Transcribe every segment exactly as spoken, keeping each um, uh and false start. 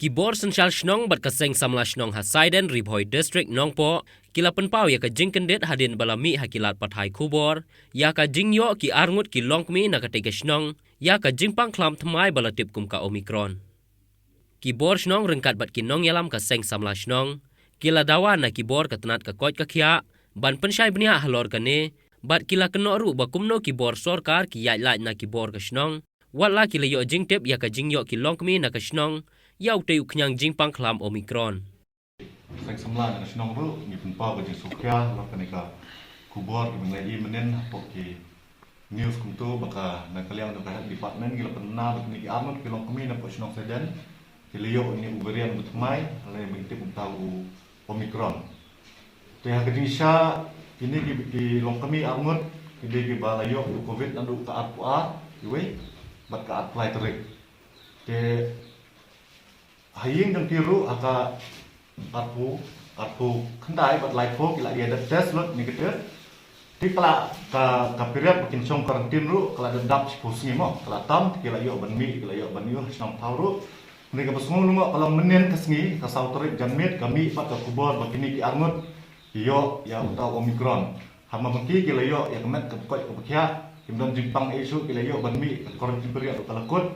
Ki bor synshar shnong bad ka seng samla shnong ha Saiden, Ri Bhoi District, Nongpoh, ki la pynpaw ïa ka jingkyndit hadien ba la mih ha ki lad pathai khubor ïa ka jingïoh ki arngut ki longkmie na katei ka shnong ïa ka jingpang khlam thymmai ba la tip kum ka Omicron. Ki bor shnong ryngkat bad ki nongïalam ka seng samla shnong ki la dawa na ki bor ka tnat ka koit ka khiah ban pynshai bniah halor kane, bad ki la kynnoh ruh ba kumno ki bor sorkar ki ïaid lait na ki bor ka shnong, wat la ki la ïoh jingtip ïa ka jingïoh ki longkmie na ka shnong ïa utei u khñiang jingpang khlam Omicron. Seng samla na ka shnong ruh ngi pynpaw ka jingsngewkhia halor kane ka khubor kiba ngi la ïohi mynnin hapoh ki news kumto ba ka na ka liang jong ka health department ki la pynbna ba kine ki arngut ki longkmie na poh shnong Saiden ki la ïoh ïa une u variant ba thymmai, lane ba ngi tip kum uta u Omicron. Te ha ka jingshisha kine ki, ki longkmie arngut ki dei kiba la ïoh ïa u covid naduh ka arphew ar, iwei, bad ka arphew lai tarik. Te ha ïing jong ki ruh ha ka arphew, arphew khyndai bad laiphew ki la ïa dep test lut negative. Te ka la, ka, ka period ba kin shong quarantine ruh ka la dep dap shiphew sngi mo, ka la tam, te ki la ïoh ban mih, ki la ïoh ban ïoh shnong thaw ruh. Hynrei kaba sngew lyngngoh ka long mynnin ka sngi, ka saw tarik janmiet, ka mih pat ka khubor ba kine ki arngut ki ïoh ïa uta u Omicron. Haba ma ki ki la ïoh ïa ka met kaba koit kaba khiah, kim don jingpang ei shuh, ki la ïoh ban mih, ka quarantine period ruh ka la kut.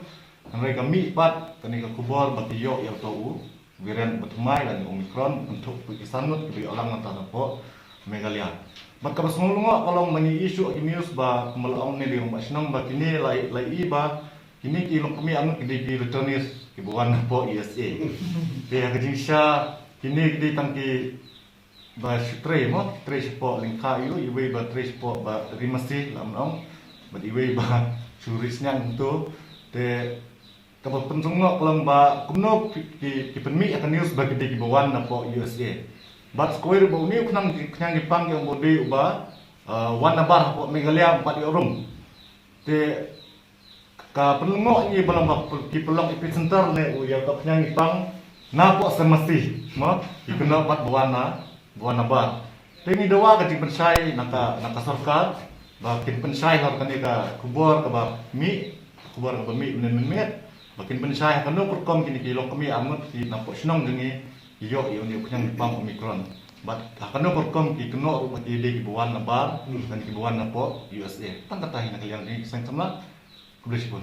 Hynrei ka mih pat kane ka khubor ba ki ïoh ïa uta u variant ba thymmai lane Omicron, kynthup ki san ngut kiba ïoh lang na uta napoh Meghalaya. Bad kaba sngew lyngngoh ka long ba ngi ïohi shuh ha ki news ba kumba la ong ne dei rangbah shnong ba kine la, la ïohi ba kine ki longkmie arngut ki dei ki returnees kiba wan napoh U S A. Te ha ka jingshisha kine ki dei tang ki ba shu trei mo, trei shapoh lyngkha ïa u, iwei ba trei shapoh ba ri masi la ong, bad iwei ba shu ri sniang kumto. Te kaba pynlyngngoh ka long ba kumno ki, ki, ki pynmih ïa ka news ba ki dei kiba wan napoh U S A. Bad sa kawei ruh ba une u khñiang, khñiang jingpang ki ong ba u dei uba, uh, wan nabar hapoh Meghalaya, ym pat ïoh rum. Te ka pynlyngngoh ngi ba long ba ki pynlong epicenter ne u ïa ka khñiang jingpang napoh Sem Masi, mo, ki kynnoh pat ba wan na, ba wan nabar. Te ngi dawa ka jingpynshai na ka, na ka sorkar ba kin pynshai halor kane ka khubor kaba mih, khubor kaba mih mynnin mynmiet, ba kin pynshai ha kano ka rukom kine ki longkmie arngut ki napoh shnong jong ngi ki ïoh ïa une u khñiang jingpang Omicron. Bad ha kano ka rukom ki kynnoh ruh ba ki dei kiba wan nabar, lane kiba wan napoh U S A. Tang kata hi na ka liang jong ngi ki seng samla. Khublei shibun.